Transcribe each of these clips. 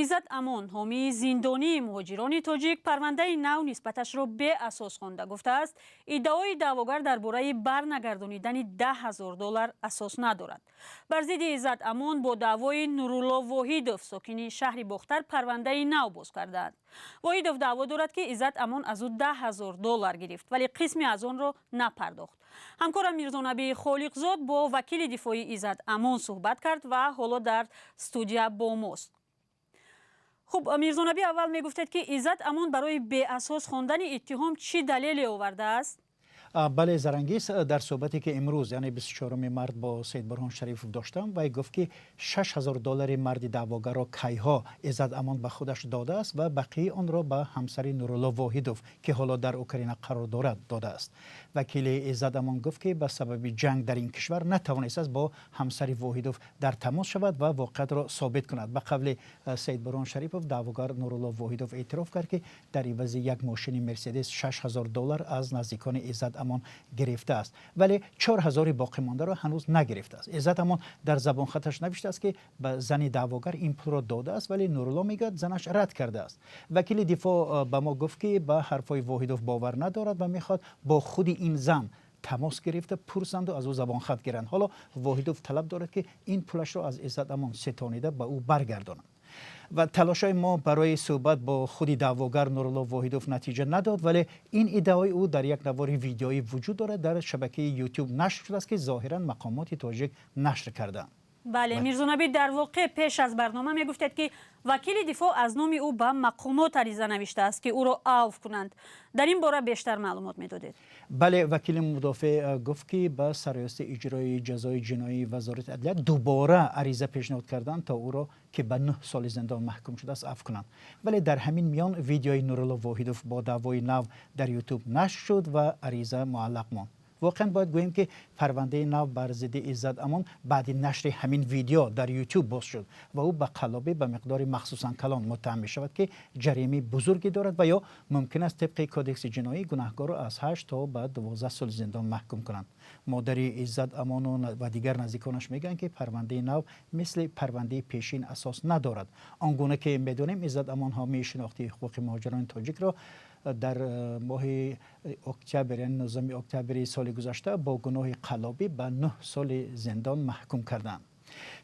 Иззат Амон, ҳомии зиндонии муҳоҷирони тоҷик, парвандаи нав нисбаташро беасос хонда, гуфтааст, иддаои даъвогар дар бораи барнагардонидани 10 000 доллар асос надорад. Бар зидди Иззат Амон бо даъвои Нурулло Воҳидов, сокини шаҳри Бохтар, парвандаи нав боз кардаанд. Воҳидов даъво дорад, ки Иззат Амон аз ӯ 10 000 доллар гирифт, вале қисме аз онро напардохт. Ҳамкорам Мирзонабӣ Холиқзод бо вакили дифоии Иззат Амон суҳбат кард ва ҳоло дар студия бо мост. Хуб, Мирзонабӣ, аввал мегуфтед, ки Иззат Амон барои беасос хондани иттиҳом чӣ далеле овардааст? Бале, Зарангиз, дар суҳбате ки имрӯз, яъне 24 март, бо Саидбурҳон Шарифов доштам, вай гуфт, ки 6000 доллари марди даъвогарро кайҳо Иззат Амон ба худаш додааст ва бақияи онро ба ҳамсари Нурулло Воҳидов, ки ҳоло дар Украина қарор дорад, додааст. Вакили Иззат Амон гуфт, ки ба сабаби ҷанг дар ин кишвар натавонистааст бо ҳамсари Воҳидов дар тамос шавад ва воқеатро собит кунад. Ба қавли Саидбурҳон Шарипов, даъвогар Нурулло Воҳидов эътироф кард, ки дар ивази як мошини Мерседес 6000 доллар аз наздикони Иззат Амон гирифтааст, вале 4000-и боқимондаро ҳанӯз нагирифтааст. Иззат Амон дар забонхаташ навиштааст, ки ба зани даъвогар ин пулро додааст, вале Нурулло мегӯяд, занаш рад кардааст. Вакили дифоъ ба мо гуфт, ки ба ҳарфҳои Воҳидов бовар надорад ва мехоҳад бо худи ин зан тамос гирифта, пурсанду аз ӯ забонхат гиранд. Ҳоло Воҳидов талаб дорад, ки ин пулашро аз Иззат Амон сетонида ба ӯ баргардонанд. Ва талошҳои мо барои суҳбат бо худи даъвогар Нурулло Воҳидов натиҷа надод, вале ин иддаои ӯ дар як навори видеоӣ вуҷуд дорад, дар шабакаи Ютуб нашр шудааст, ки зоҳиран мақомоти тоҷик нашр кардаанд. Бале, Мирзонабӣ, дар воқеъ пеш аз барнома мегуфтед, ки вакили дифоъ аз номи ӯ ба мақомот ариза навиштааст, ки ӯро авф кунанд. Дар ин бора бештар маълумот медодед. Бале, вакили мудофеъ гуфт, ки ба Сарриёсати иҷрои ҷазои ҷиноии Вазорати адлия дубора ариза пешниҳод карданд, то ӯро, ки ба 9 соли зиндон маҳкум шудааст, афв кунанд. Вале дар ҳамин миён видеои Нурулло Воҳидов бо даъвои нав дар Ютуб нашр шуд ва ариза муаллақ монд. Воқеан, бояд гӯем, ки парвандаи нав бар зидди Иззат Амон баъди нашри ҳамин видео дар Ютуб боз шуд ва ӯ ба қаллобӣ ба миқдори махсусан калон муттаҳам мешавад, ки ҷаримаи бузурге дорад ва ё мумкин аст тибқи Кодекси ҷиноӣ гунаҳкорро аз 8 то ба 12 соли зиндон маҳкум кунанд. Модари Иззат Амону ва дигар наздиконаш мегӯянд, ки парвандаи нав мисли парвандаи пешин асос надорад. Он гуна ки медонем, Иззат Амон, ҳомии шинохтии ҳуқуқи муҳоҷирони тоҷикро, дар моҳи октябр, яъне 19 октябри соли гузашта, бо гуноҳи қаллобӣ ба 9 соли зиндон маҳкум карданд.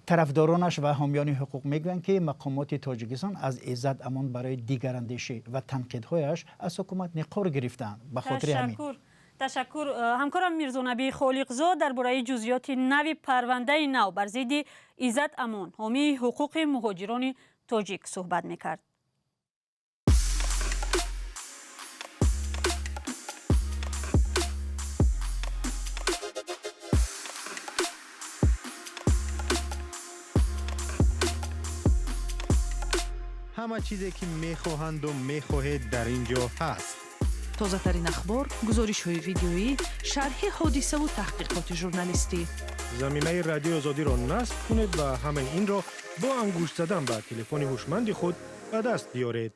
Тарафдоронаш ва ҳомиёни ҳуқуқ мегӯянд, ки мақомоти Тоҷикистон аз Иззат Амон барои дигарандешӣ ва танқидҳояш аз ҳукумат никор гирифтаанд. Ба хотири ҳамин Ташаккур. Ҳамкорам Мирзонабӣ Холиқзод дар бораи ҷузъиёти нави парвандаи нав бар зидди Иззат Амон, ҳомии ҳуқуқи муҳоҷирони тоҷик, суҳбат мекард. Ҳама чизе ки мехоҳанду мехоҳед, дар ин ҷо ҳаст. Тозатарин ахбор, гузоришҳои видеоӣ, шарҳи ҳодисаву таҳқиқоти журналистӣ. Замимаи Радиои Озодиро насб кунед ва ҳамаи инро бо ангушт задан ба телефони ҳушманди худ ба даст биёред.